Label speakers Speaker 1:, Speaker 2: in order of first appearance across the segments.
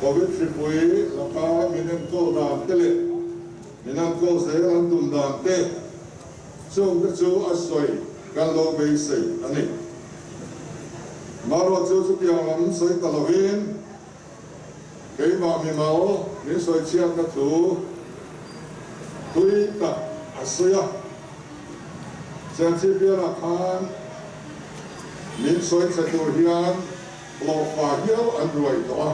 Speaker 1: Covid hripui laka min enkawl dan te leh min enkawl zel an tum dan te chungte chu a sawi kan lo beisei a ni. Marawh chu chutiang lam sawi ta lovin keimah mimal min sawi chhiatna thu tui tak a sawi a. Serchhip bialah khan min sawi chhe tur hian hlawhfa hial an ruai tawh a.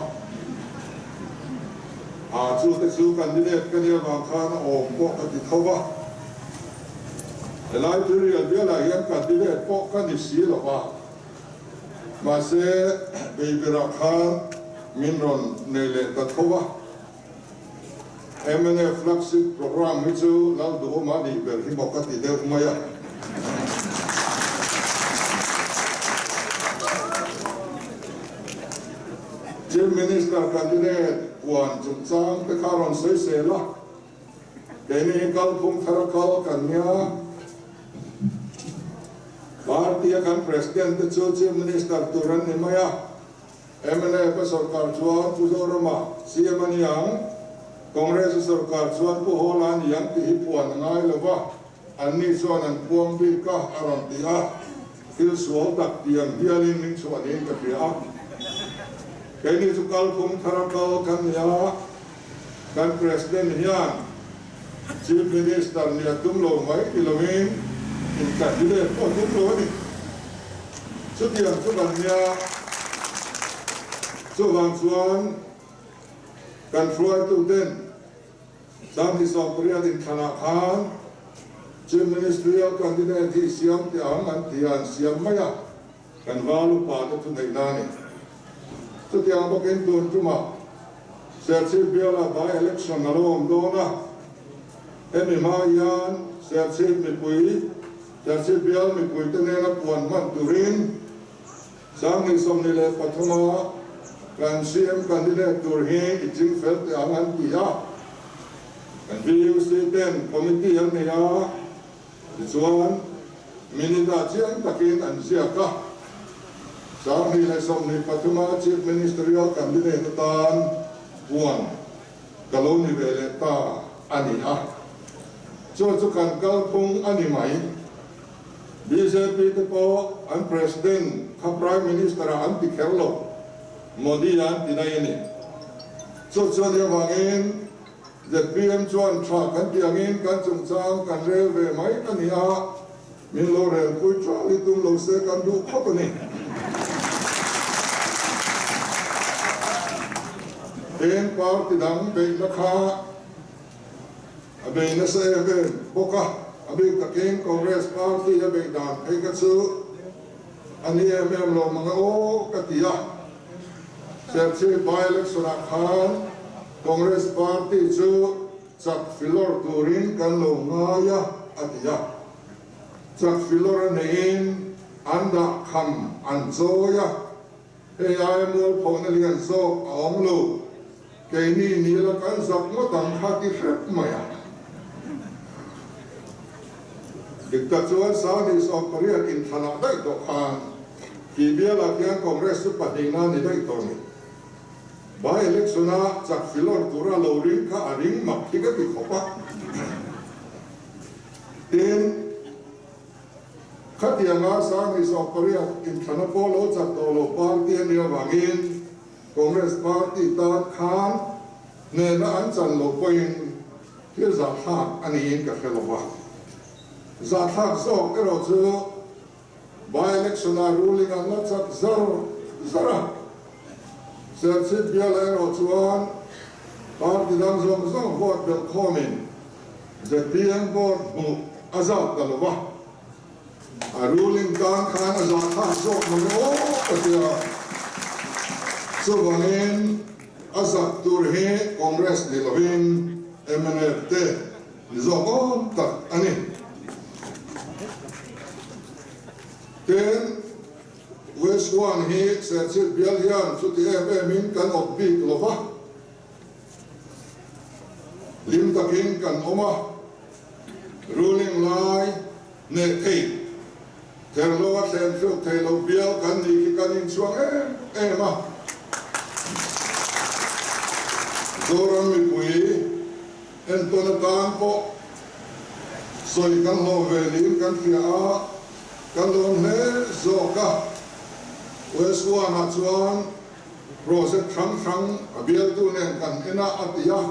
Speaker 1: A chu te chu candidate ka nih avang khan a awm pawh ka ti tho va. Helai Tuirial bialah hian candidate pawh ka ni si lo va. Mahse, Beibirah khan min rawn nei leh ta tho va. Mnf flagship programme hi chu Lalduhawma nih ber hi maw ka ti deuh mai a. Chief Minister candidate puan chungchang te kha rawn sawi sel a, keini hi kalphung thar a kal kan nia. Party a kan President te chu Chief Minister tur an ni mai a. Mnf a sorkar chuan Pu Zorama CM a ni ang, Congress a sorkar chuan Pu Hawla a ni ang tih hi puan a ngai lo va, anni chuan an puang bik a, a rawn ti a, thil sual tak ti ang hialin min chhuah niin ka hria a. Keini chu kalphung thar a kal kan ni a, kan President hian Chief Minister nih a tum lo mai ti lovin in-candidate pawh a tum lo a ni. Chutiang chu kan nia, chuvang chuan kan hruaituten 2018 inthlanah khan Chief Ministerial candidate hi siam teh ang an ti a, an siam mai a, kan val upa te thuneihna a ni. Chutiang bawkin tun tumah Serchhip biala by-election a lo awm dawn a, hemi hma hian Serchhip mipui Serchhip bial mipuite nena puan hman turin 2023 a kan CM candidate tur hi i ching fel teh ang an ti a. Kan VUC ten committee an nei a, tichuan minute ah chiang takin an ziak a. 2023 a Chief Ministerial candidate atan puan ka lo ni ve leh ta a ni a. Chu chu kan kalphung a ni mai. Bjp te pawh an President kha Prime Minister ah an ti kher lo, Modi a an ti daih a ni. Chu chu a nih avangin zpm chuan tha kan tih angin kan chungchang kan rel ve mai a ni a, min lo relpui tha hi tum lo se kan duh khawp a ni. Eng party dang beihna kha A bei nasa em em bawk a, a bik takin Congress Party a beih dan phei kha chu a ni em em lo mang e aw ka ti a. Serchhip by-election ah khan Congress Party chu chak filawr turin kan lo ngai a, a ti a. Chak filawr a neiin an dah kham an chawi a, hei aia mualphona lian zawk a awm lo. Keini nila kan zak ngawt ang kha ti hrep mai a. Dik tak chuan 2018 inthlanah daih tawh khan khi bialah khian Congress chu pahnihna ni daih tawh ni. By election-a chak filawr tura lo ring kha a ring mak hi ka ti khawp a. Tin, khatianga 2018 inthlana pawh lo chak tawh lo party a nih avangin, Congress party tan khan hnehna an chan loh pawhin thil zahthlak a niin ka hre lo va. Zahthlak zawk erawh chu by-election ah ruling an la chak zar zar a. Serchhip bialah erawh chuan party dang zawng zawng vote belh khawmin zpm vote hmuh a zat ta lo va. A ruling tan khan a zahthlak zawk mang aw ka ti a. Chuvangin a zak tur hi Congress ni lovin mnf te ni zawk awm tak a ni. Tin, West One hi Serchhip bial hian chuti em emin kan awp bik lo va, hlim takin kan awm a, ruling lai Hneh thei, therhlo a thlen thluk thei lo bial kan nih khi kan inchhuang em em a. Zoram mipui entawn atan pawh sawi kan hlawh ve niin kan hria a, kan lawm hle zawk a. West One-ah chuan project hrang hrang a bialtu nen kan en a, a ti a.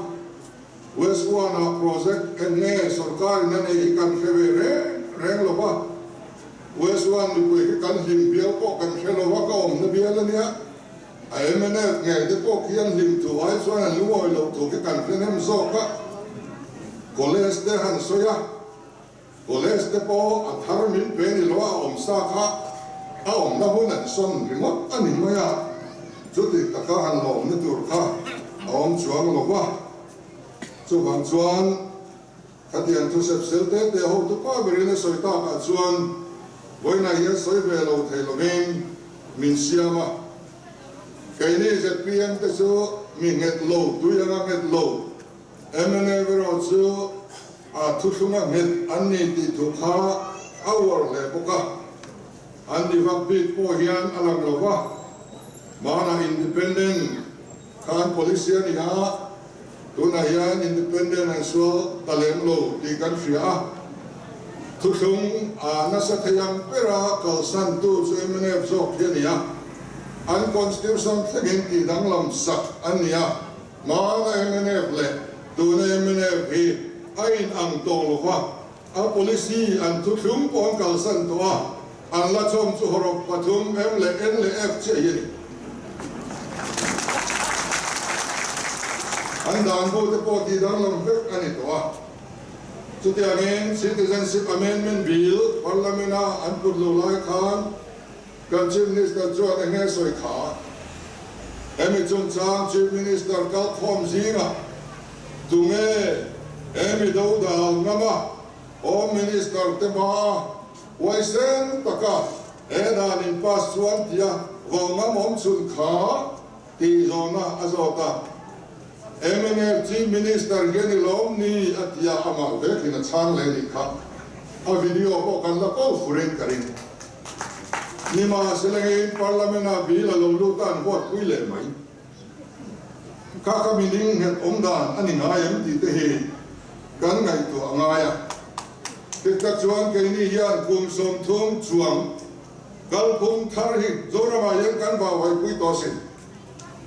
Speaker 1: West One-ah project eng nge sorkarin a neih hi kan hre ve reng reng lo va. West One mipui hi kan hlim bial pawh kan hre lo va, ka awmna bial a nia. A mnf ngei te pawh khi an hlim thu ai chuan an lungawi loh thu khi kan hre hnem zawk a. College te han sawi a, college te pawh a thar min pe ni lo a, a awm sa kha a awmna hun an sawn ringawt a ni mai a, chuti taka han lawmna tur kha a awm chuang lo va. Chuvang chuan. Khatiang thu sep sel te te hotu pa berin a sawi takah chuan vawiinah hian sawi ve lo thei lovin min siam a. Keini zpm te chu mi nghet lo, tui anga nghet lo, mnf erawh chu a thuthlunga nghet an ni tih thu kha a uar hle bawk a. An ni vak bik pawh hian a lang lo va, hmanah independent Khan policy a ni a, tunah hian independent an sual ta lem lo tih kan hria a. Thuthlung a nasa thei ang bera kalsantu chu mnf zawk hi a ni a, an constitution thlengin tih danglam sak an ni a, hmana mnf leh tuna mnf hi a inang tawh lo va, A policy an thuthlung pawh an kalsan tawh a, an la chawm chu hawrawp pathum M leh N leh F chiah hi a ni. An dan bu te pawh tih danglam vek a ni tawh a. Chutiangin Citizenship Amendment Bill Parliament-a an put lo lai khan kan Chief Minister chuan eng nge sawi kha? Hemi chungchang Chief Minister kalkhawm zingah Tunge hemi dodal ngama Home Minister te hmaa huaisen taka he dan in pass chuan tia vau ngam awm chhun kha tih zawhna a zawt a. Mnf Chief Minister hian i lawm ni a tia amah vekin a chhang leh nih kha. A video pawh kan la ko furin ka ring. Nimahselangin Parliament-ah bill a lo lut a an huatpui leh mai. Kha ka mining nghet awm dan a ni ngai em tih te hi kan ngaihtuah a ngai a. Tiktak chuan keini hian kum 30 chuang kalphung thar hi Zoramah hian kan vauhaipui tawh a sin.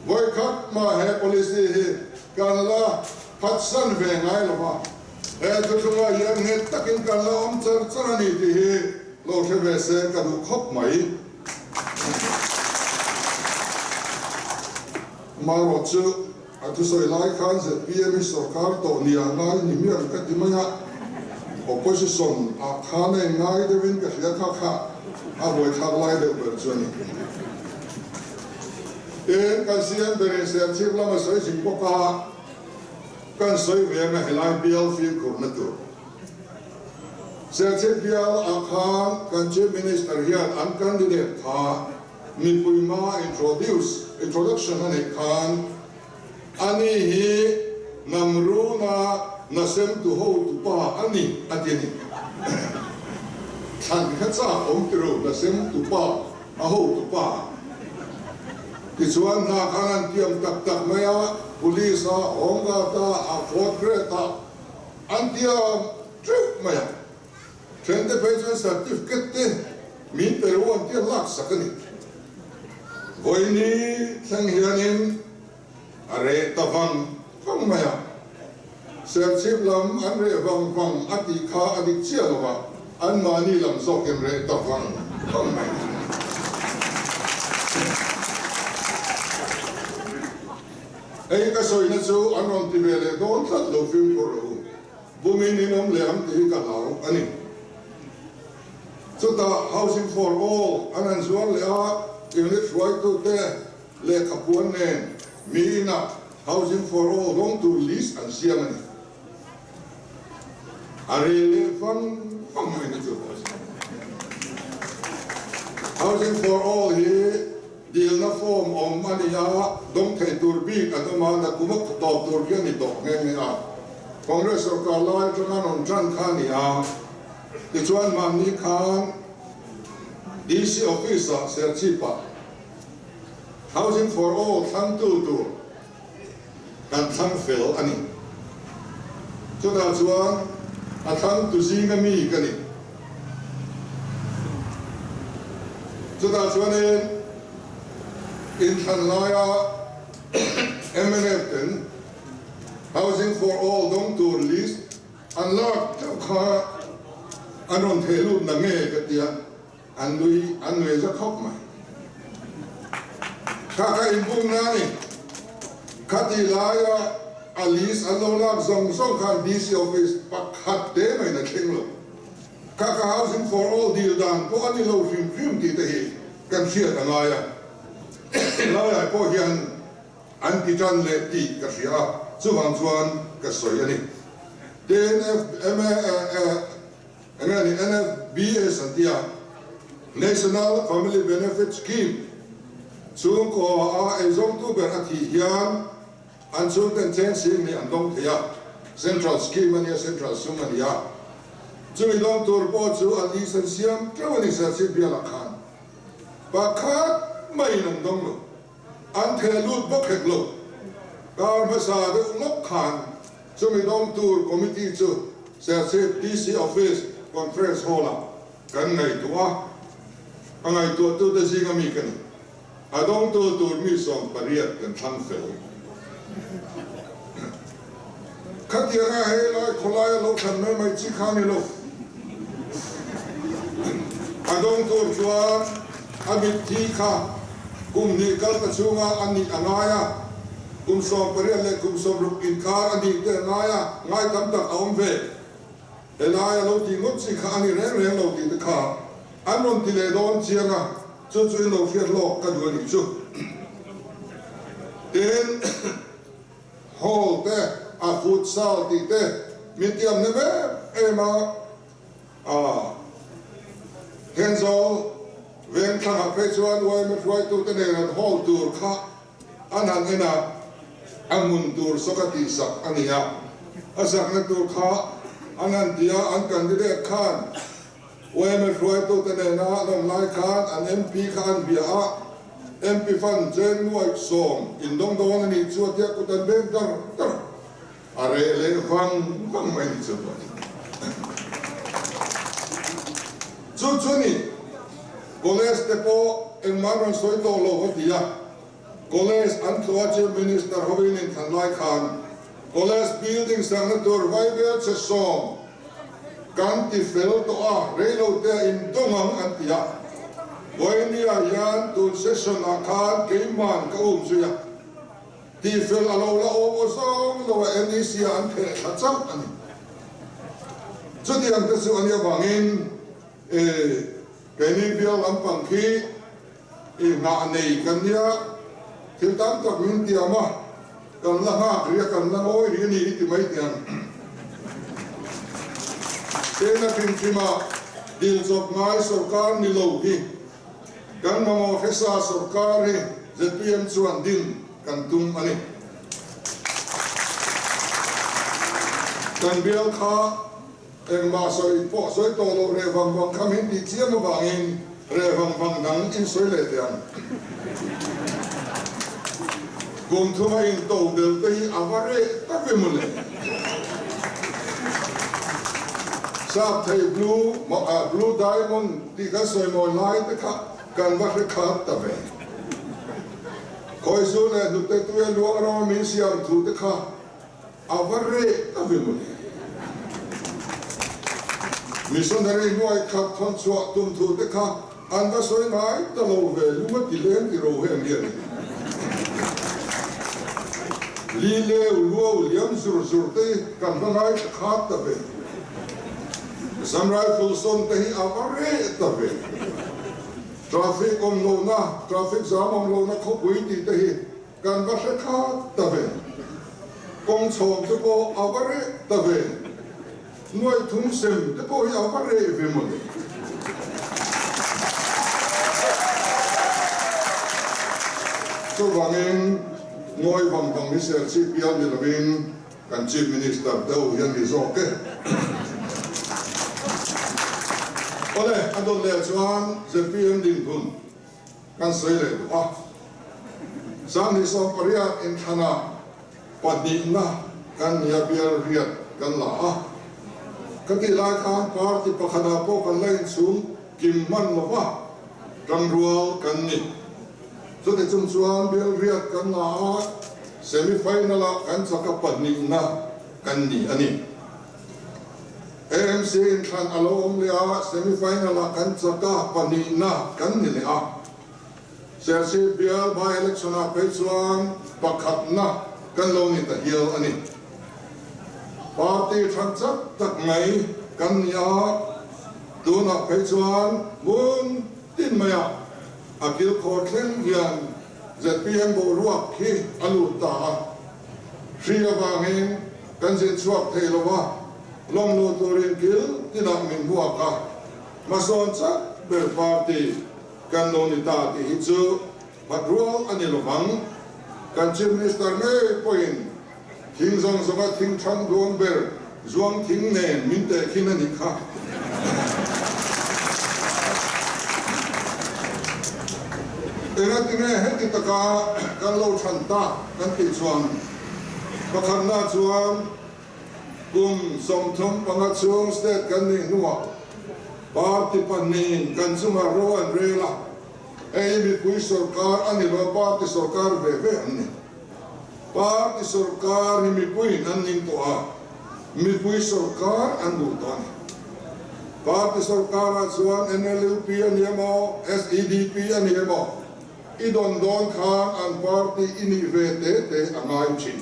Speaker 1: Vawikhat mah he policy hi kan la phatsan ve ngai lo va, he thuthlungah hian nghet takin kan la awm char char a ni tih hi lo hre ve se ka duh khawp mai. Amaherawh chu a thusawi lai khan zpm hi sorkar tawh nia ngai ni mial ka ti mai a, opposition ah khan a inngai deuhin ka hria kha kha a buaithlak lai deuh ber chu a ni. Tin, kan CM berin Serchhip lama sawi zing bawk a, kan sawi ve anga helai bial fimkhurna tur. Serchhip bial ah khan kan Chief Minister hian an candidate kha mipui hma introduce, introduction a neih khan ani hi Namruna Nasemtu hotupa a ni a ti a ni. Thlan kha chak awm ti ru Nasemtupa a hotupa. Tichuan hna khan an tiam tak tak mai a, Police a, Home Guard a, a fourth grade a, An tiam teuh mai a, thente phei chuan certificate te min pe ru an tiam laksak a ni. Vawiini thleng hianin a reh ta vang vang mai a, Serchhip lam an reh vang vang a tih kha a dik chiah lo va, anmahni lam zawkin reh ta vang vang mai. Hei ka sawina chu an rawn ti ve leh dawn tlat lo fimkhur rawh u. Bumin in awm leh ang tih hi ka hlau a ni. Chutah Housing for All an han zuar leh a, unit hruaitute lehkhapuan nen mi inah Housing for All dawng tur list an siam a ni. A rel leh vang vang mai na chu. Housing for All hi dilna form awm a ni a, dawng thei tur bik an awm a, nakum a tawp tur khi a ni tawh nghe nghe a. Congress sorkar lai atanga rawn tan kha a ni a, tichuan mahni khan DC office ah Serchhip ah Housing for All thlangtu tur. Kan thlang fel a ni. Chutah chuan a thlangtu zinga mi ka ni. Chutah chuanin inthlan laia mnf ten Housing for All dawng tur list an lak teuh kha an rawn theh lut na nge ka tia. An nui an nui za khawp mai. Kha kha inbumna a ni. Khati laia a list an lo lak zawng zawng khan DC office pakhat te mai na thleng lo. Kha kha Housing for All deal dan pawh a ni lo hrim hrim tih te hi kan hriat a ngai a. Helaiah pawh hian an ti tan leh tih ka hria a, chuvang chuan ka sawi a ni. TNF, MA, Enge ni NFBS an tia, National Family Benefit Scheme, chhungkaw a eizawngtu ber a thih hian an chhungten cheng sing nih an dawng thei a, Central Scheme a nia, Central sum a ni a. Chumi dawng tur pawh chu a list an siam teuh a ni Serchhip bialah khan pakhat maiin an dawng lo, an theh lut bawk hek lo. Kar hmasa deuh lawk khan Chumi dawng tur committee chu Serchhip DC Office Conference Hall-ah kan ngaihtuah a, a ngaihtuahtute zinga mi ka ni. A dawngtu tur mi 18 kan thlang fel. Khatianga hei lai khawlaia lo thlan mai mai chi kha ni lo. A dawng tur chuan a mitthi kha kum hnih kal ta chhunga a nih a ngai a. Kum 18 leh kum 60 inkar a nih te a ngai a, ngai tam tak a awm ve. Helai a lo tih ngawt chi kha a ni reng reng lo tih te kha an rawn ti leh dawn chiang a, chu chu in lo hriat lawk ka duh a nih chu. Tin, hall te, a futsal tih te min tiam hnem em em a, A Thenzawl veng thlangah phei chuan yma hruaitute nen an hawl tur kha an han en a, a hmun tur saw ka tihsak a ni a, a sakna tur kha an han ti a, an candidate khan yma hruaitute nena an awm lai khan an MP kha an bia a, MP fund chen nuaih sawm indawng dawn a nih chu a tia kut an beng dar dar a. A reh leh vang vang mai ni chu pawh ni. Chu chu ni, College te pawh engmah rawn sawi tawh lo a ti a. College an tluah a Chief Minister hoin inthlan lai khan College building sakna tur vaibel che sawm kan ti fel tawh a, reilo te a indawng ang an ti a. Vawinia hian tun session ah khan keiman ka um zui a. Tihfel a lo la awm aw zawng lo a NEC ah an theh thla chauh a ni. Chutiang te chu a nih avangin e keini bial lampang khi i nghah nei kan nia, thil tam tak min tiam a, kan la nghak rih a, kan la ngawi rih a ni i ti mai teh ang. Tena hrimhrima dil chawp ngai sorkar ni lo hi Kan mamawh hresa sorkar hi zpm chuan din kan tum a ni. Kan bial kha engmah sawi pawh sawi tawh loh reh vang vang kha min tih chiam avangin reh vang vang dang in sawi leh teh ang. Kum thuma in to del te hi a va reh tak em mawle. Sap thei blue blue diamond Tih kan sawi mawi lai te kha kan va hre khat ta ve. Khawizu leh hnute tuia luang rama min siam thu te kha a va reh ta ve mawle. Missionary hnuai khat thawn chhuah tum thu te kha an va sawi ngai ta lo ve lung a ti leng ti ro heng hian. Li leu luau liam zur zur te hi kan va ngai ta khat ta ve. Assam Rifle sawn te hi a va reh ta ve. Traffic awm lohna, traffic zam awm lohna khawpui tih te hi kan va hre khat ta ve. Kawng chhawm te pawh a va reh ta ve. Nuaih thum sem te pawh hi a va reh ve mawle. Chuvangin ngawi vang vang hi Serchhip bial ni lovin Kan Chief Minister deuh hian ni zawk e. Awle, a dawt leh chuan zpm dinhmun kan sawi leh duh a. 28 inthlanah Pahnihna kan nia bial riat kan la a. Ka tih lai khan party pakhatah pawh kan la inchhung kim hman lo va, ṭangrual kan ni. Chuti chung chuan bial riat kan la a, semi final ah kan chak a pahnihna kan ni a ni. AMC inthlan a lo awm leh a, semi final ah kan chak a, pahnihna kan ni leh a. Serchhip bial by election ah phei chuan pakhatna kan lo ni ta hial a ni. Party than chak tak mai kan ni a, tunah phei chuan hmun tin maiah a kilkhawr thleng hian zpm boruak hi a lut ta a. Hri avangin kan zin chhuak thei lo va, lawmluh turin kil tinah min hmuak a, hmasawn chak ber party Kan lo ni ta tih hi chu phat rual a ni lovang. Kan Chief Minister ngei pawhin thing zawng zawnga thing thang duang ber zuang thing nen min tehkhin a nih kha. Engatinge heti taka kan lo chhan ta kan tih chuan pakhatna chuan Kum 35 chhung state kan nih hnuah party pahnihin kan chungah ro an rel a, hei hi mipui sorkar a ni lo, party sorkar ve ve an ni. Party sorkar hi mipuiin an ning tawh a, mipui sorkar an duh tawh a ni. Party sorkarah chuan NLUP a ni emaw, SEDP a ni emaw, i dawn dawn khan an party i nih ve te te a ngai thin.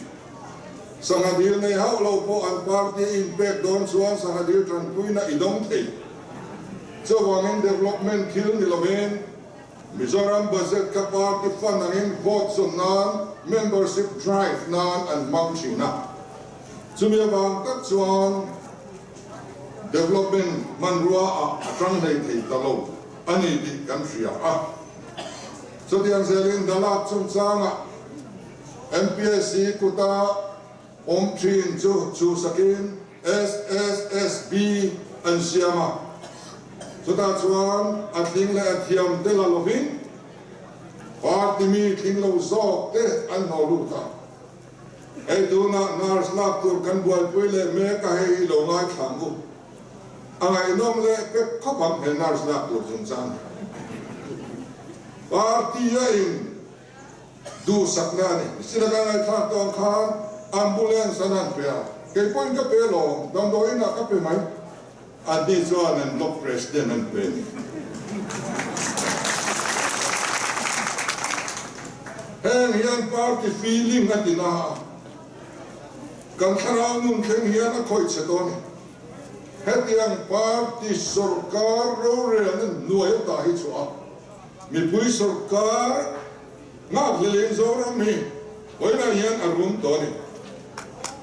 Speaker 1: Sangha dil nei hauh lo pawh an party in pek dawn chuan sangha dil tanpuina i dawng thei. Chuvangin development thil ni lovin Mizoram budget kha party fund angin vote zawn nan membership drive nan an hmang thin a. Chumi avang tak chuan development hmanrua ah a tang hlei thei ta lo a ni tih kan hria a. Chutiang zelin Dalak chungchangah MPSC kuta awm thin chu chhuhsakin SSSB an siam a, chutah chuan a tling leh a thiam te la lovin party mi tling lo zawk te an hnawh lut a. Hei tunah nurse lak tur kan buaipui leh mek a, hei hi lo ngaithla ang u. A ngaihnawm leh pek khawp ang he nurse lak tur chungchang hi. Party a in Duhsakna a ni. Silaka ngaihthlak tawh ang khan ambulance an han pe a, kei pawhin ka pe alawm, damdawiin ah ka pe mai. Anni chuan an block president an pe a ni. Heng hian party feeling a ti na a, kan thlarau nun thleng hian a khawih chhe tawh a ni. Hetiang party sorkar rorelna hnuai ata hi chhuah a, Mipui sorkar nghakhlelin Zoram hi vawiinah hian a rum tawh a ni.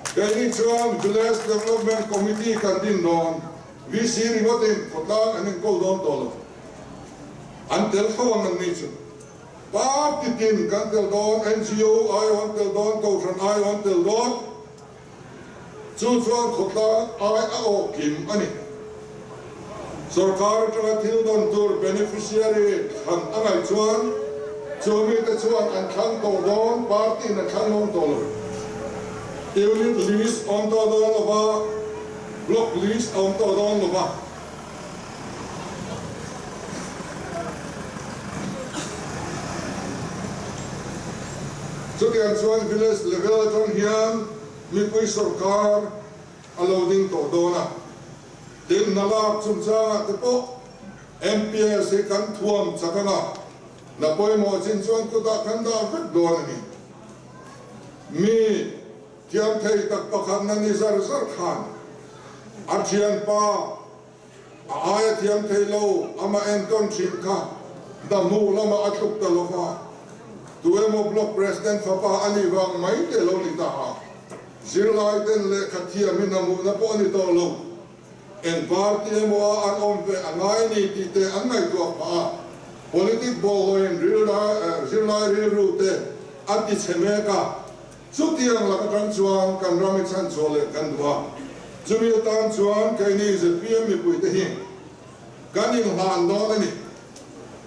Speaker 1: Keini chuan Village Development Committee kan din dawn, VC ringawtin khawtlang an inkawl dawn tawh lo. An tel tho ang an ni chu. Party tin kan tel dawn, NGO aiawh an tel dawn, Kohhran aiawh an tel dawn. Chu chuan khawtlang ai a awh kim a ni. Sorkar atanga thil dawn tur beneficiary thlan a ngaih chuan chu mite chuan an thlang tawh dawn, party in a thlang dawn tawh lo. Unit list awm tawh dawn lo va, block list a awm tawh dawn lo va. Chutiang chuan village level atang hian mipui sorkar a lo ding tawh dawn a, tin hna lak chungchangah te pawh MPS hi kan thuam chak anga hna pawimawh chin chuan kutah kan dah vek dawn a ni. Mi. Thiam thei tak pakhat na ni zar zar khan a thianpa a aia thiam thei lo amah entawn thin kha dahmuh lamah a tluk ta lo va, tu emaw block president fapa a nih vang mai te lo ni ta a, zirlai ten lehkha thiam hi hnamuhna pawh a ni tawh lo. Eng party emaw a an awm ve a ngai ni tih te an ngaihtuah phah a, politic bawlhhlawhin zirlai rilru te a ti chhe mek a. Chutiang lak atang chuan kan ram i chhanchhuah leh kan duh a, chumi atan chuan keini zpm mipuite hi kan inhlan dawn a ni.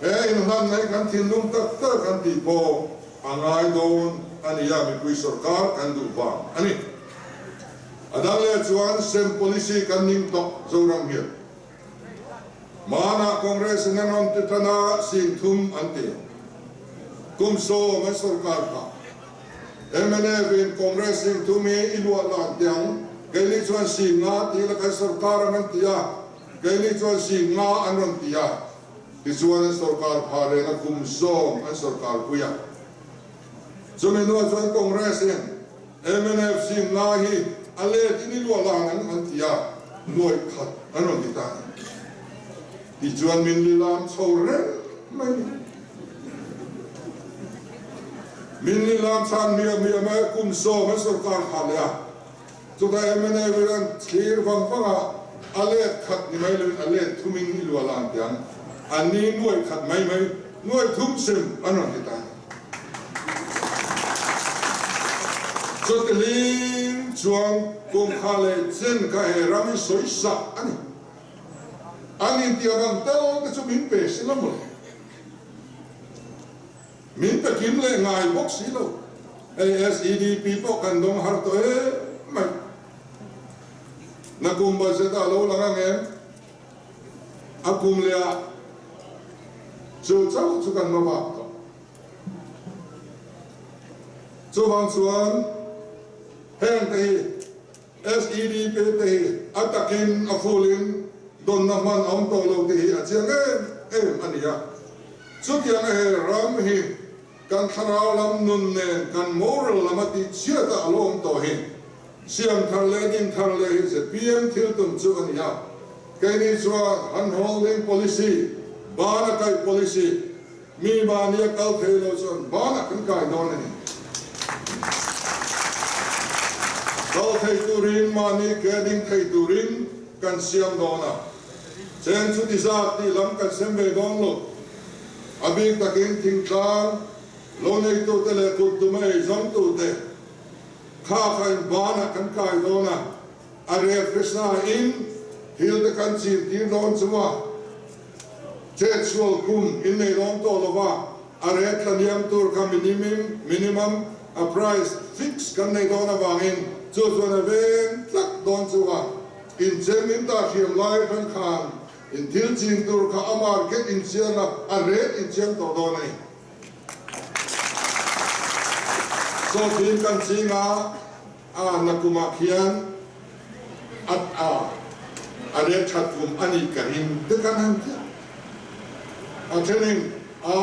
Speaker 1: He inhlan mai kan thinlung tak tak kan tih pawh a ngai dawn. a ni a, mipui sorkar kan duh vang a ni. A dang leh chuan sem policy kan ning tawh Zoram hian. Hmanah Congress in an rawn ti tan a, 30,000 an ti. Kum 10 an sorkar phah. Mnf in Congress 30,000 hi i luah lan teh ang, keini chuan 50,000 tih la kan sorkar ang an ti a, keini chuan 50,000 an rawn ti a. Tichuan an sorkar phah reng a, kum 10 an sorkar pui a. Chumi hnuah chuan Congress in mnf 50,000 hi a let in i luah lan ang an ti a, 100,000 an rawn ti ta a ni. Tichuan min lilam chho reng mai a ni. Min lilam chhan miah miah mai a, kum 10 an sorkar phah leh a. Chutah mnf in an thlir vang vang a, a let khat ni mai loin a let thumin i luah lan teh ang. Anni 100,000 mai mai, 30,000 sem an rawn ti ta a ni. Chutihlin chuan kum kha leh chen kha he ram hi sawi sak a ni. An intiam ang tal te chu min pe si lo mawle. Min pe kim leh ngai bawk si lo. Hei SEDP pawh kan dawng har tawh em mai. Nakum budget ah lo lang ang em? A kum leh ah chu chauh chu kan ma bak tawh. Chuvang chuan heng te hi SEDP te hi a takin a full in dawnna hman a awm tawh lo tih hi a chiang em em a ni a. Chutiang a he ram hi kan thlarau lam nun nen kan moral lam a tih chhiat a a lo awm tawh hi siam thar leh din thar leh hi zpm thil tum chu a ni a. Keini chuan handholding policy, ban a kaih policy, Mi mahni a kal thei lo chuan banah kan kai dawn a ni. Kal thei turin mahni ke ding thei turin kan siam dawn a. Cheng chu ti zat tih lam kan sem ve dawn lo. A bik takin thingtlang lo neitute leh kut duma ei zawngtute kha kha in banah kan kai dawn a. A rel Krishna in thil te kan chin tir dawn chunga chetsual kum in nei dawn tawh lova, a rel tlaniam tur kha minimim, minimum, a price fix kan nei dawn avangin chu chuan a veng tlat dawn chunga in chem in dah hriam lai atang khan in thil chin tur kha a market in chiang a, a rate in chiang tawh dawn a ni. Sawthin kan ching a. A na kumah khian a a a rel that kum a nih ka ring te kan han ti a. A thenin a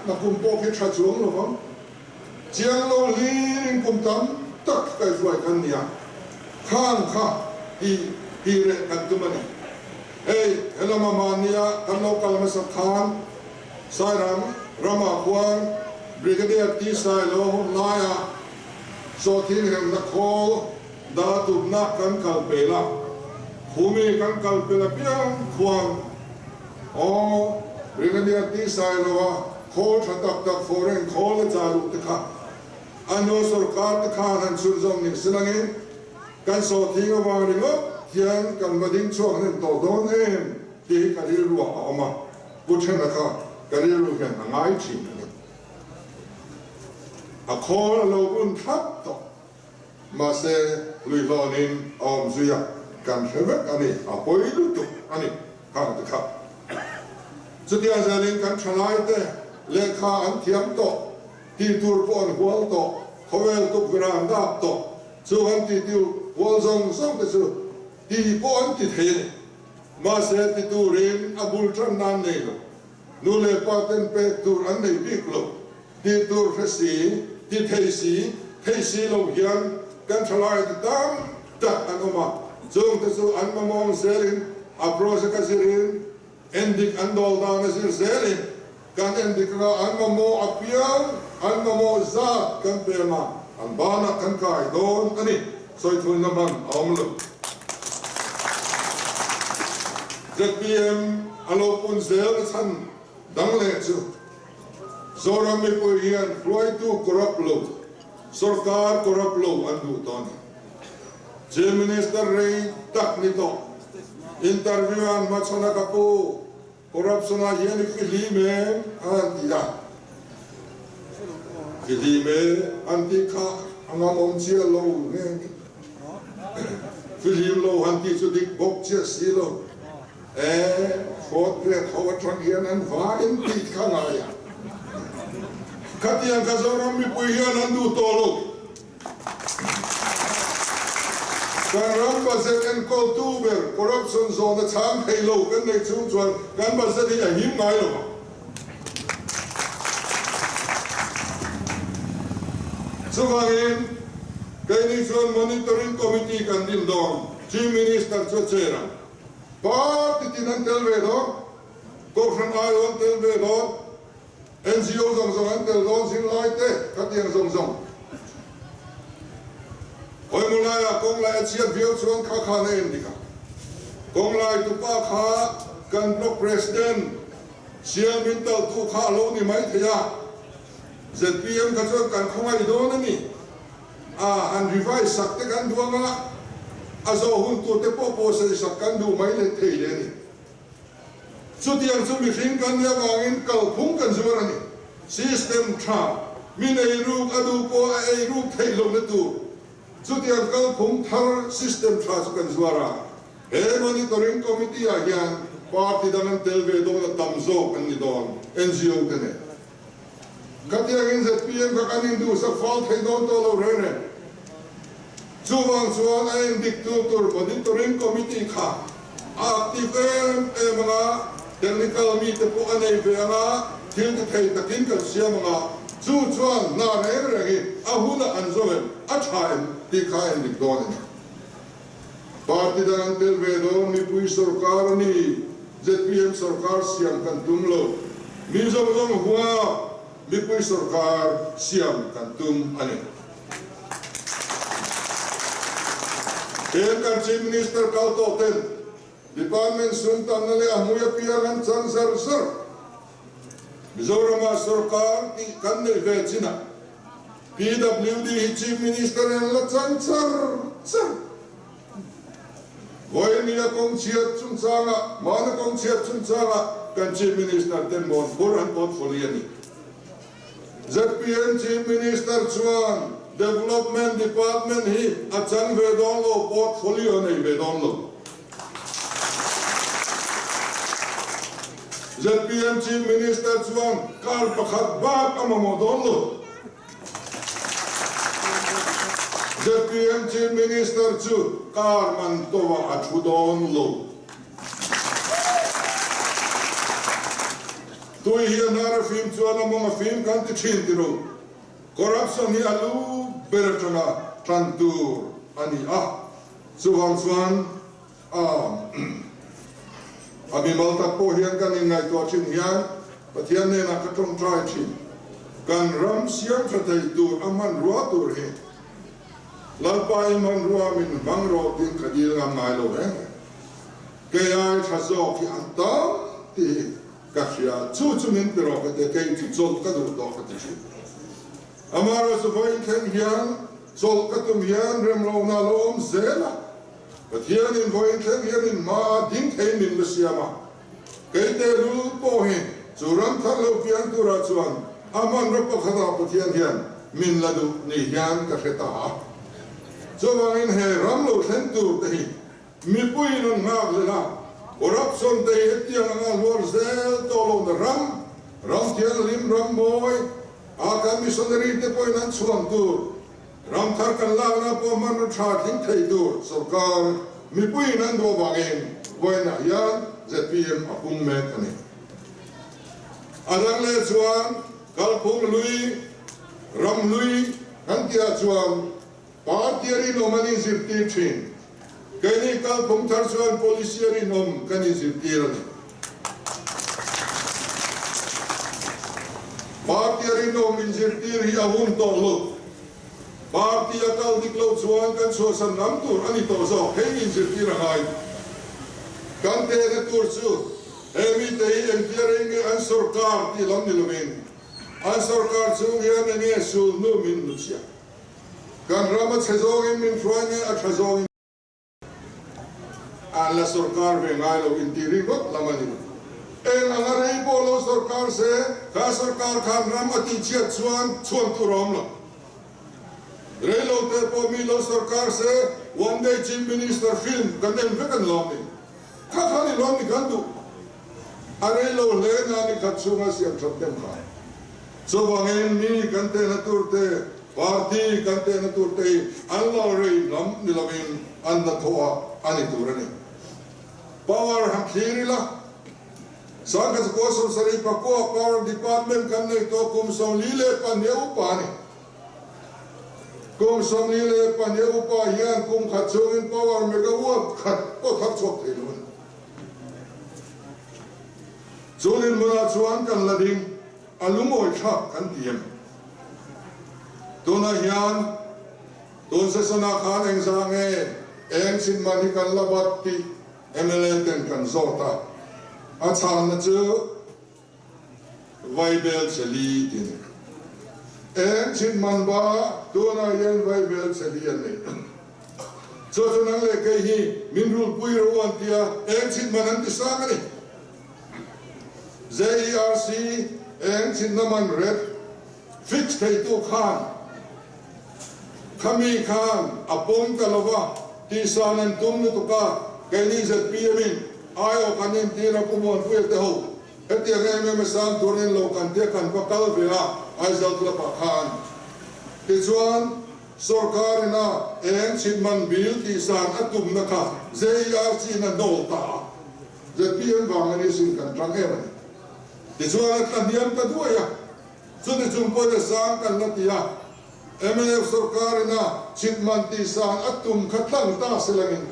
Speaker 1: na kum pawh khi tha chuang lo vang. Chiang lo hlirin kum tam tak kaihhruai kan ni a, khang kha ti ti reh kan tum a ni. Hei helama mahnia kan lo kal hmasa khan Sairam ramah khuan Brigadier T Sailo hun laiah Sawhthing remna khawl dah tupna kan kal pel a, khumi kan kal pel apiang khuan aw Brigadier T Sailova khawl tha tak tak foreign khawl a chah luh te kha a nu sorkar te khan han chhunzawm ni silangin kan sawhthing avang ringawt hian kan va ding chhuak hnem tawh dawn em tih hi ka rilruah a awm a, Pu Thena kha ka rilru hian a ngai thin a ni. A khawl a lo bun thlap tawh. Mahse, luihlawnin a awm zui a, kan hre vek a ni, a pawi lutuk a ni khang te kha. Chutia zelin kan thalaite lehkha an thiam tawh, tih tur pawh an hual tawh, khawvel tukverh an dap tawh, chu an tih tiu hual zawng zawng te chu tih pawh an ti thei a ni. Mahse, ti turin a bul tan nan nei lo. Nu leh pa ten pek tur an nei bik lo. Tih tur hre si, ti thei si, thei si lo hian kan thalai te tam tak an awm a, chung te chu an mamawng zelin a project a zirin endik an dawl dan a zir zelin kan endik anga an mamawh apiang an mamawh zat kan pem a, an banah kan kai dawn a ni. Sawithunna hman a awm lo. Zpm a lo pun zel chhan dang leh chu Zoram mipui hian hruaitu corrupt lo, sorkar corrupt lo an duh tawh a ni. Chief Minister rei tak ni tawh interview an hmachhawn a ka pu corruption ah hian i fihlim em a han ti a. Fihlim e an tih kha a ngamawm chiah lo nge ni? Fihlim lo han tih chu dik bawk chiah si lo. E, fourth grade ho atang hian an vain tih kha ngai a. Khatiang kha Zoram mipui hian an duh tawh lo. Kan ram budget enkawltu ber corruption zawhna chhang thei lo kan neih chhung chuan kan budget hi a him ngai lo ang. Chuvangin keini chuan monitoring committee kan din dawn, Chief Minister chu a chair ang. Party tin an tel ve dawn, Kohhran aiawh an tel ve dawn. NGO zawng zawng an tel dawn zirlai te khatiang zawng zawng. Hawimu laiah kawng lai a chhiat viau chuan kha khan a en dik a. Kawng lai tupa kha kan block president siam min taltu kha a lo ni mai thei a. ZPM kha chuan kan khawngaih dawn a ni. A han revise sak te kan duang a, a zawh hun tur te pawh pawhsei sak kan duh mai leh thei leh a ni. Chutiang chu mihring kan nih avangin kalphung kan zuar a ni. System tha, min ei ruk a duh pawh a ei ruk theih lohna tur. Chutiang kalphung thar system tha chu kan zuar a. He monitoring committee ah hian party dang an tel ve dawn a tam zawk an ni dawn, NGO te nen. Khatiangin zpm kha kan induhsak fal thei dawn tawh lo reng reng. Chuvang chuan a endik tu tur monitoring committee kha a active em em anga, technical mite pawh a nei ve anga, thil ti thei takin kan siam anga, chu chuan hna reng reng hi a hunah an zawm em, a tha em tih kha a endik dawn a ni. Party dang an tel ve dawn, mipui sorkar a ni, zpm sorkar siam kan tum lo, mi zawng zawng huap mipui sorkar siam kan tum a ni. Heng kan Chief Minister kal tawh ten Department sum tamna leh a hmui apiang an chang zar zar. Mizorama sorkar tih kan neih ve chinah PWD hi Chief Minister in la chang char char. Vawinia kawng chhiat chungchangah, mahna kawng chhiat chungchangah kan Chief Minister ten mawn phur an pawt fawli a ni. Zpm Chief Minister chuan Development Department hi a chang ve dawn lo, portfolio a nei ve dawn lo. Zpm Chief Minister chuan kar pakhat bak a mamawh dawn lo. Zpm Chief Minister chu kar man tawah a thu dawn lo. Tui hi a hnar a fim chuan a mawng a fim kan ti thin ti ro. Corruption hi a lu ber atanga tan tur a ni a. Chuvang chuan a a mimal tak pawh hian kan inngaihtuah thin hian Pathian hnenah ka tawngtai thin. Kan ram siam tha thei tur a hmanrua tur hi Lalpa i hmanrua min hmang rawh tiin ka dil ngam ngai lo reng reng. Kei ai tha zawk hi an tam tih hi ka hria, chu chu min ti rawh ka ti a, kei chu chawlh ka duh tawh ka ti thin. Amaherawhchu vawiin thleng hian chawlh ka tum hian remlohna a lo awm zel a, Pathianin vawiin thleng hian in hma ding thei min la siam a, kei tehlul pawh hi chu ram thar lo piang turah chuan a hmanraw pakhatah Pathian hian min la duh ni hian ka hre ta a. Chuvangin he ram lo thleng tur te hi Mipuiin an nghak leh a, corruption te hi hetiang anga hluar zel tawh lohna ram, ram thianghlim, ram mawi a kan missionary te pawhin an chhuang tur, ram thar kan lakna pawh hmanraw tha tling thei tur sorkar mipuiin an duh avangin vawiinah hian zpm a pung mek a ni. A dang leh chuan kalphung hlui, ram hlui kan tihah chuan Party a rinawm an inzirtir thin. Keini kalphung thar chuan policy a rinawm kan inzirtir a ni. Party a rinawm inzirtir hi a hun tawh lo. Party a kal dik loh chuan kan chhuahsan lam tur a ni tawh zawk. Hei inzirtir a ngai. Kan tehna tur chu he mite hi engtia rei nge an sorkar tih lam ni lovin an sorkar chhung hian enge sulhnu min hmuchhiah. Kan ram a chhe zawngin min hruai nge a tha zawngin an la sorkar ve ngai lo inti ringawt lam a ni. Eng anga rei pawh lo sorkar se, kha sorkar khan ram a tihchhiat chuan chhuan tur a awm lo. Rei lo te pawh mi lo sorkar se, one day chief minister film kan en vek an lawm ni. Kha khan i lawm ni kan duh. A rei lo hle na ni khat chhunga siam that dem kha. Chuvangin mi kan tehna tur te, party kan tehna tur te hi an lo rei lam ni lovin an hnathawh a a ni tur a ni. Power han thlir ila, Sangkachukua 74 Power Department kan nei tawh kum 42 upa a ni. Kum 42 upa hian kum khat chhungin power megawatt khat pawh thar chhuak thei lo a ni. Chu dinhmunah chuan kan la ding a lungawi thlak kan ti em? Tunah hian tun session-ah khan engzah nge eng chinman hi kan la bat tih mla ten kan zawt a, a chhanna chu Vaibel cheli tih a ni. Eng chinman ba tunah hian Vaibel cheli an nei. Chu chu nang leh kei hi min rulpui ro an tia, eng chinman an ti sang a ni. JERC eng chinna man ret fix theitu khan khami khan a pawm ta lova tihsan an tum lutuk a, keini zpm in aiawh kan intir a Pu Muanpuia te ho hetiang em em a sang turin lo kan tia kan va kal ve a Aizawl club ah khan. Tichuan Sorkar ina eng chhitman bil tihsan a tumna kha JERC in a nawl ta a, zpm vang a ni sin kan tang em a ni. Tichuan a tla hniam ta duai a, chuti chung pawhin a sang kan la ti a, mnf sorkar ina chhitman tihsan a tum kha tlang ta se langin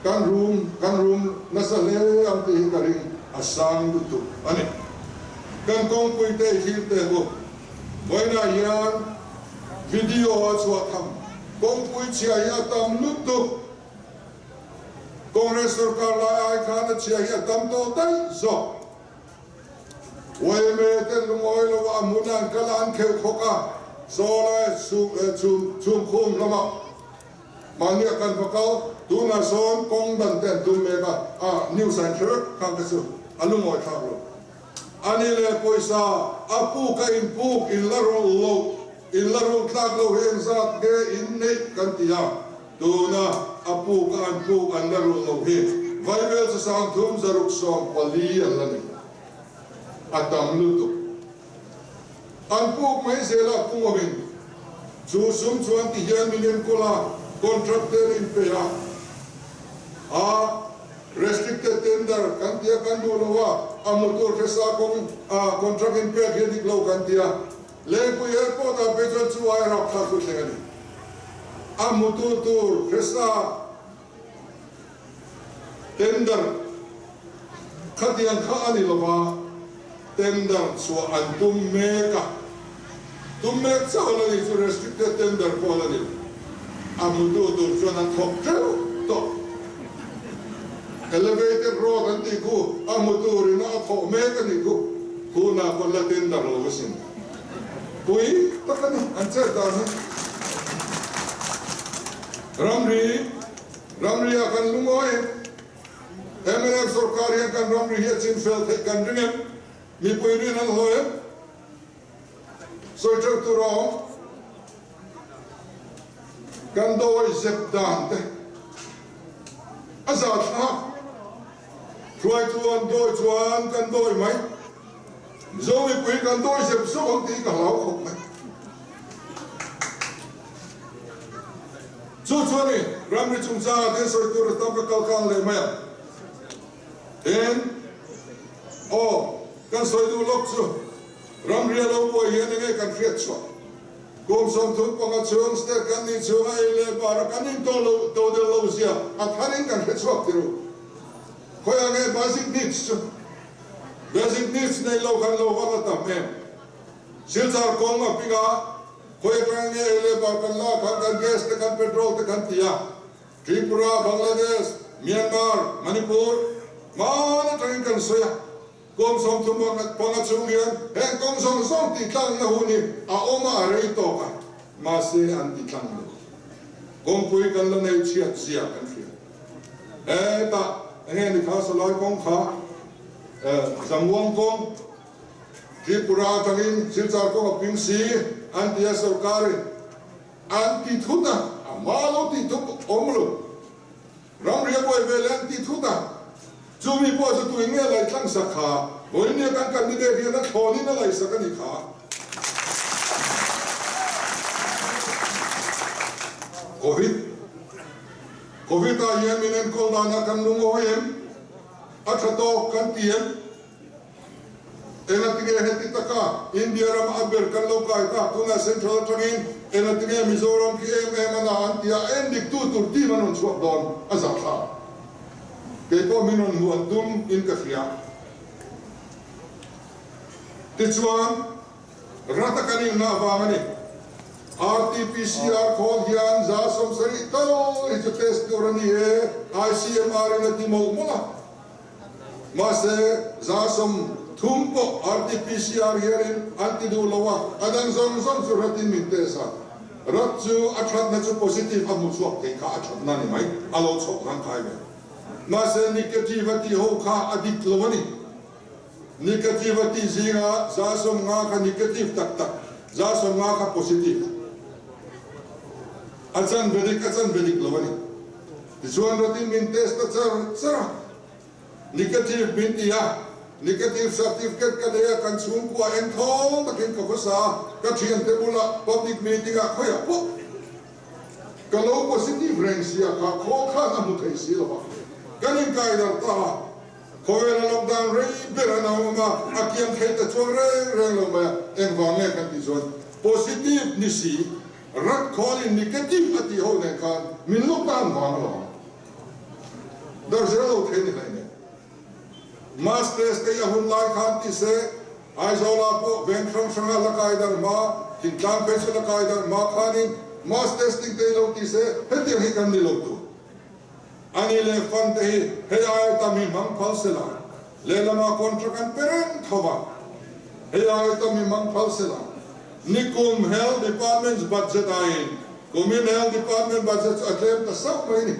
Speaker 1: kan rum kan rum nasa hle ang tih hi ka ring a sang lutuk a ni. Kan kawngpui te i thlir teh u. Vawiinah hian video a chhuah tham. Kawngpui chhia hi a tam lutuk. Congress sorkar lai ai khan a chhia hi a tam tawh daih zawk. Yma ten lungawi lo a hmun an kal a an kheuh khawk a, Sawlai chhum khum lamah Mahnia kan va kal, tunah sawn kawng dan te an tum mek a, a news an hre khang te chu a lungawi thlak lo. Ani leh pawisa a puk a in puk in la rawlh lo, in la rulh tlak lo hi engzat nge in neih kan ti a, tuna a puk a an puk an la rulh lo hi Vaivel chu 3604 an la nei. A tam lutuk. An puk mai zel a pung awmin chu sum chuan ti hian min enkawl a, contractor in pe a, a restricted tender kan tia kan duh lo a, a hmu tur hresa kawng a contract in pek hi a dik lo kan tia, Lengpui airport ah phei chuan chu ai rapthlak chu thleng a ni. A hmu tu tur hresa Tender khatiang kha a ni lova, tender chhuah an tum mek a, tum mek chauh a la ni chu restricted tender pawh a la ni lo. A hmutu tur chuan an thawk teuh tawh. Elevated road an tih khu a hmu turin a thawh mek a nih khu, hunah pawh la tender lo asin. Pui tak a ni an chet dan hi. Ramri, Ramri ah kan lungawi em? Mnf sorkar hian kan ramri hi a chin fel theih kan ring em? Mipui rin an hlawh em? Sawi teuh tur a awm. Kan dawi zep dan te a za thlak. Hruai chuan dawi chuan kan dawi mai. Mizo mipui kan dawi zep zep ang tih ka hlau khawp mai. Chu chuan i ramri chungchangah thil sawi tur a tam ka kal kang leh mai ang. Tin, aw, kan sawi duh lawk chu ramri a lo buai hian enge kan hriat chhuah? Kum 35 chhung state kan nih chhunga ei leh bara kan intawh lo to del lo zia a tharin kan hre chhuak ti ru. Khawiah nge basic needs chu? Basic needs nei lo khan lo va la tam em? Silchar kawng a ping a, khawi atanga nge ei leh bar kan lak khan kan gas te kan petrol te kan ti a, Tripura, Bangladesh, Myanmar, Manipur hmaan atangin kan sawi a, kum 35 chhung hian heng kawng zawng zawng tih tlangna hun hi a awm a, a rei tawk a, mahse an ti tlang lo. Kawngpui kan la nei chhiat zia kan hria. Hetah enge ni kha sawlai kawng kha? Zamuang kawng Tripura atangin Silchar kawng a ping si an ti a sorkarin an ti thut a, a hma lo tih thut awm lo. Ramri a buai ve leh an ti thut a, chumi pawh chu tuin nge laih sak kha, vawinia kan candidate hian a thlawnin a laihsak a nih kha. Covid Covid ah hian min enkawl danah kan lungawi em? A tha tawk kan ti em? Engatinge heti taka India rama a ber kan lo kai tak tunah Central atangin engatinge Mizoram khi em em a na an tia en dik tu tur team an rawn chhuak dawn a zahthlak. Kei pawh min rawn hmuh an tum in ka hria. Tichuan rata kan inngah vang a ni. RTPCR khawl hian 70% tal hi chu test tur a ni e, ICMR in a ti mawlh mawlh a. Mahse, 30% pawh RTPCR hianin an ti duh lo a, a dang zawng zawng chu ratin min test a. Rat chu a thatna chu positive a hmu chhuak thei kha a thatna ni mai, a lo chhawk rang khai ve. Mahse, negative a tih ho kha a dik lo a ni. Negative a tih zinga 50% kha negative tak tak, 50% kha positive. A chanve dik, a chanve dik lo a ni. Tichuan ratin min test ta char char a, negative min ti a, negative certificate ka nei a, kan chhungkua en thawl takin ka khawsa a, ka thiante bulah public meeting ah khawiah pawh ka lo positive reng si a, kha khaw khan a hmu thei si lo a, kan inkai darh ta a, khawvela lockdown rei ber an awm a, a kiam thei ta chuang reng reng lo mai a, engvang nge kan tih chuan positive ni si Rat khawlin negative a tih ho nen khan min luk tan vang a lo. Dar zel lo thei ni hlei nen. Mass test te hi a hun lai khan ti se, Aizawla pawh veng hrang hranga la kai dar hma, thingtlang phei chu la kai dar hma khanin mass testing te hi lo ti se, hetiang hi kan ni lo tur. Ani leh fund te hi hei aia tam hi hmang phal se la, lehlamah contract an pe reng tho va, hei aia tam hi hmang phal se la. Nikum Health Department's budget aiin kumin Health Department budget chu a tlem ta sauh mai ni.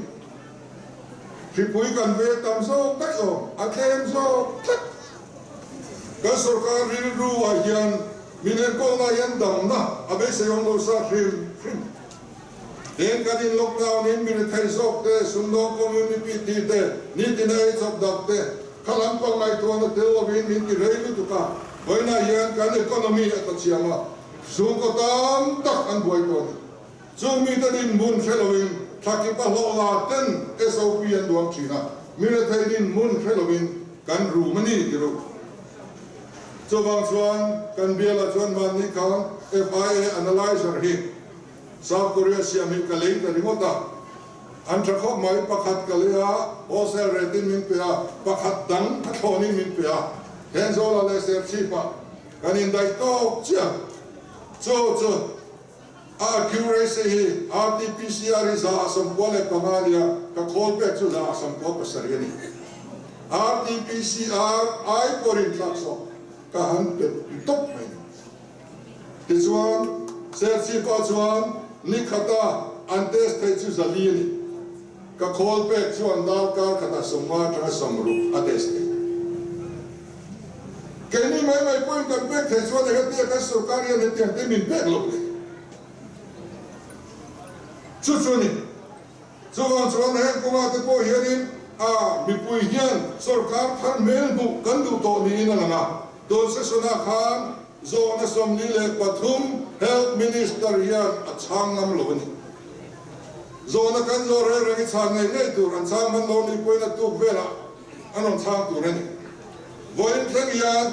Speaker 1: Hripui kan ve tam zawk daih awm, a tlem zawk tlat. Kan sorkar rilru ah hian min enkawlna hian damna a beisei awm lo sa hrim hrim. Heng kan in lockdown in mi rethei zawk te, sumdawng community te, nitin a ei chawp dak te, kha lampang ngaihtuahna tel lovin min ti rei lutuk a, vawiinah hian kan economy a ta chiam a, chhungkaw tam tak an buai tawh a ni. Chung mite dinhmun hre lovin thlakip a hlawh la ten SOP an duang thin a, mi rethei dinhmun hre lovin kan rum a ni ti ru. Chuvang chuan kan bialah chuan mahni khan FIA analyzer hi South Korea siam hi ka lei ta ringawt a, an tha khawp mai, pakhat ka lei a, wholesale rate in min pe a, pakhat dang a thlawn in min pe a, Thenzawl ah leh Serchhip ah kan indaih tawk chiah. Chu chu a accuracy hi RTPCR hi 95% a nia, ka khawl pek chu 97% a ni. RTPCR ai pawhin thlak sawk ka han pe tawp mai. Tichuan, Serchhipa chuan ni khata an test theih chu 400 a ni. Ka khawl pek chuan darkar khata 50 atanga 60 a test thei. Keini mai mai pawhin kan pek theih chuan engati a kan sorkar hian hetiang te min pek loh le? Chu chu a ni. Chuvang chuan heng kawngah te pawh hianin a mipui hian sorkar thar hmel hmuh kan duh tawh niin a lang a. Tun session-ah khan zawhna 43 Health Minister hian a chhang ngam lo a ni. Zawhna kan zawh reng reng i chhan ngei ngei tur an chhang hman lo nih pawhin a tuk velah an rawn chhang tur a ni. Vawiin thleng hian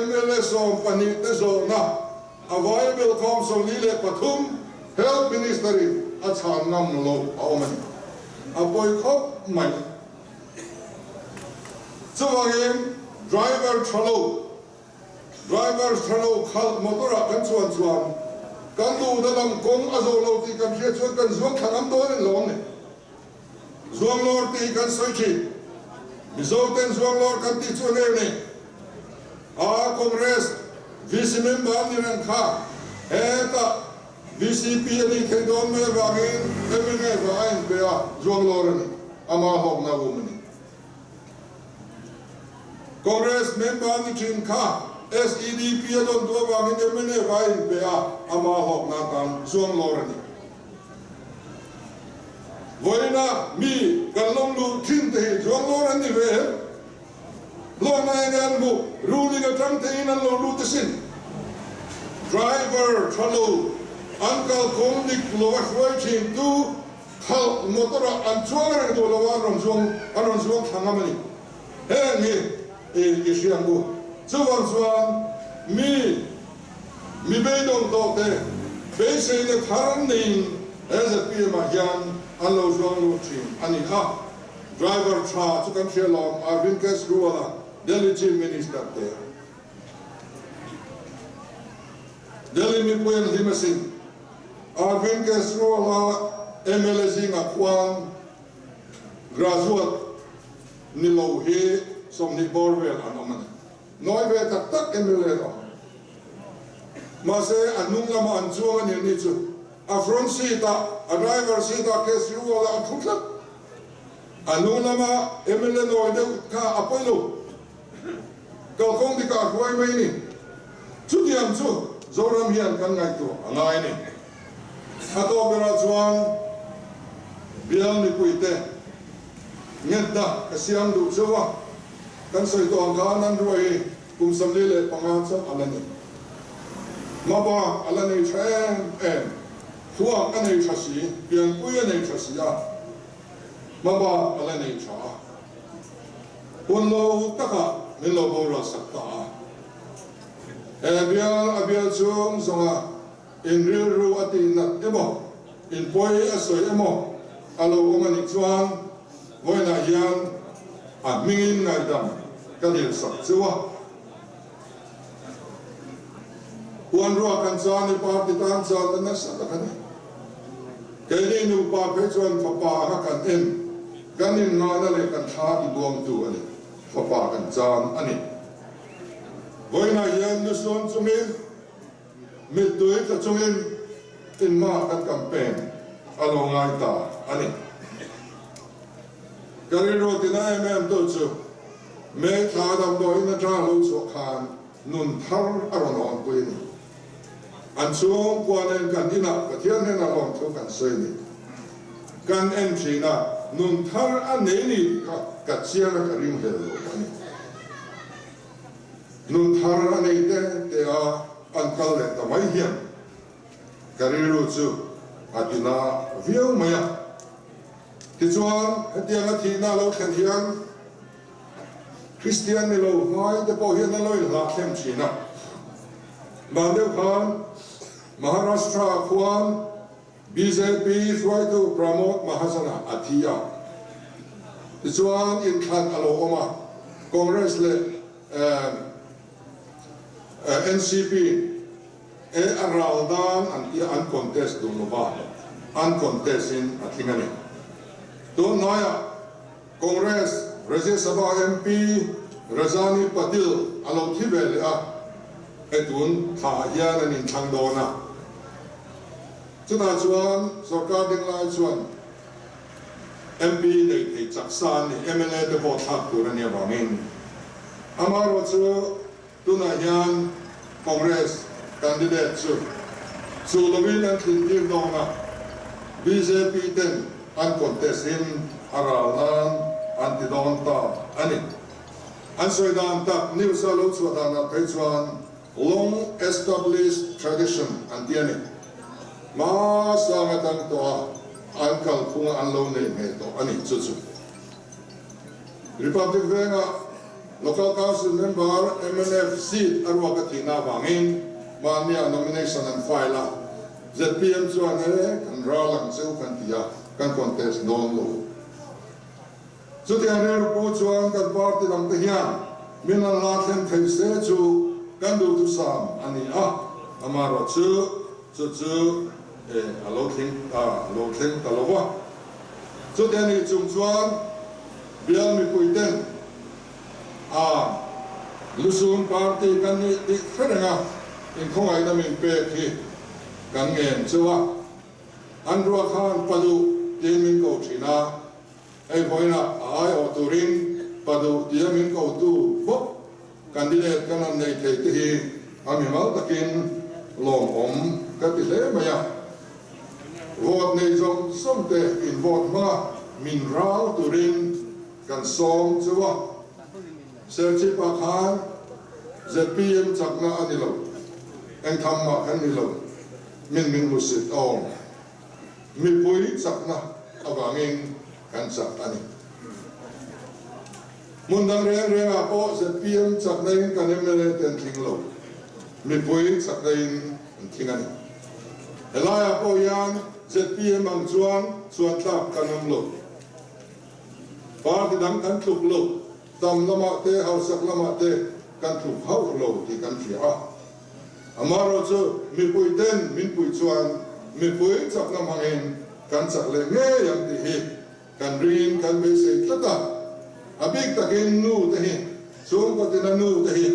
Speaker 1: mla 12 te zawhna A vai belkhawm 43 Health Minister in a chhan ngam lo a awm a ni. A pawi khawp mai. Chuvangin driver tha lo, driver tha lo khalh motor ah kan chuan chuan kan duhna lam kawng a zawh lo tih kan hriat chuan kan zuang thla ngam dawn in lo awm ni. Zuanglawr tih hi kan sawi thin. Mizo ten zuanglawr kan tih chu a ngeu ni. A Congress VC member ni reng kha hetah VCP a nih theih dawn mai avangin mnf ah a inpe a, zuanglawr a ni. Ama hlawkna um a ni. Congress member ni thin kha SEDP a dawn duh avangin mnf a inpe a, ama hlawkna atan zuang lawr a ni. Vawiina mi kan lawm luh thin te hi zuang lawr an ni ve em? Hlawkna enge an hmuh? Ruling atang theihin an lo lut asin. Driver tha lo, an kalkawng dik lo a hruai thin tu khalh motor ah an chuang reng duh lo a, an rawn zuang an rawn zuang thla ngam a ni. Heng hi i hria ang u. Chuvang chuan mi mi beidawng tawh te beiseina thar neiin he zpm ah hian an lo zuang lut thin a ni a. Driver tha chu kan hria lawm Arvind Kejriwal-a Delhi Chief Minister te. Delhi mipui an hlim asin. Arvind Kejriwal-a mla zingah khuan Graduate ni lo hi 20 bawr vel an awm a ni. Nawi ve tak tak mla an awm. Mahse a hnung lamah an chuang a ni ni chu. A front seat ah, a driver seat ah Kejriwal a thu tlat. A hnung lama mla nawi deuh kha a pawi lo. Kalkawng dikah a hruai mai a ni. Chutiang chu Zoram hian kan ngaihtuah a ngai a ni. A tawp berah chuan bial mipuite ngenna ka siam duh cheu a, kan sawi tawh ang khan an ruai hi kum 45 chauh a la ni. Hmabak a la nei tha em em, thluak a nei tha si, pianpui a nei tha si a, hmabak a la nei tha a, hun lo takah min lo boral sak ta a. He bial a bial chung zawnga In rilru a tih nat emaw, in pawi a sawi emaw a lo awm a nih chuan vawiinah hian a hmingin ngaihdam ka dil sak chu a. Huanrua kan chuan i party tan chuan na nasa tak a ni. Keini nupa phei chuan fapa anga kan en, kan innghahna leh kan thla tibuangtu a ni. Fapa kan chan a ni. Vawiinah hian lusun chungin. Mittui tla chungin inmah kan campaign a lo ngai ta a ni. Ka rilru tina em em tu chu May thla damdawiin atanga lo chhuah khan nun thar a rawn awnpui a ni. An chhungkua nen kan inah Pathian hnenah lawmthu kan sawi a ni. Kan en thin a, nun thar a nei ni tih kha ka chiang a ka ringhlel lo a ni. Nun thar a nei te te a an kal leh ta mai hian ka rilru chu a ti na viau mai a. Tichuan, hetianga thihna a lo thlen hian Kristian ni lo hmai te pawh hian a lo inhlah thleng thin a. Hman deuh khan Maharashtra khuan Bjp hruaitu Pramod Mahajan-a a thi a, tichuan inthlan a lo awm a, Congress leh NCP e a ral dan an tia an contest duh lova, an contest in a tling a ni. Tun hnuaiah Congress Rajya Sabha MP Rajani Patil a lo thi ve leh a, hei tun thlaah hian an inthlang dawn a. Chutah chuan sorkar ding lai chuan MP neih theih chak sa an ni, mla te vote thlak tur a nih avangin. Amaherawhchu tunah hian Congress candidate chu chu lovin an thlin tir dawn a, bjp ten an contest in a ral nan an ti dawn ta a ni. An sawi dan tak news a lo chhuah danah phei chuan Long established tradition an ti a ni. Hmasang atang tawh a an kalphunga an lo nei hmel tawh a ni chu chu. Republic Vengah Local Council Member mnf seat a ruak a thihna avangin mahnia nomination an file a, zpm chuan e kan ral ang cheu kan ti a, kan contest dawn lo. Chutiang rilru pu chuan kan party dangte hian min an la thlen thei se chu kan duhthusam a ni a, amaherawh chu chu chu a lo thleng ta lo thleng ta lo va. Chutiang nih chung chuan bial mipuiten a Lusun party kan nih tih hre reng a inkhawngaihna min pek hi kan ngen cheu a, an ruah khan paduh tiin min ko thin a. Hei vawiinah a aiawh turin pa duh tia min kotu bawk. Candidate kan han nei thei te hi a mimal takin lawmawm ka ti hle mai a. Vote nei zawng zawng te in vote hmanga min ral turin kan sawm cheu a. Serchhip ah khan zpm chakna a ni lo, engtham mah kan ni lo, min min hmusit a awm. Mipui chakna avangin kan chak a ni. Hmun dang reng rengah pawh zpm chakna in kan mla te an tling lo, mipui chakna in an tling a ni. Helaiah pawh hian zpm ang chuan chuan tlak kan awm lo. Party dang kan tluk lo, tam lamah te hausak lamah te kan tluk hauh lo tih kan hria a. Amaherawh chu mipui ten min puih chuan mipui chakna hmangin kan chak leh ngei ang tih hi kan ringin kan beisei tlat a. A bik takin nu te hi, chhungkaw tina nu te hi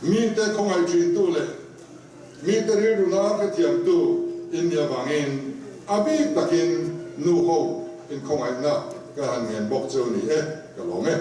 Speaker 1: mite khawngaih thintu leh mite rilru na hrethiamtu in nih avangin a bik takin nu ho inkhawngaihna ka han ngen bawk cheu ni e, ka lawm e.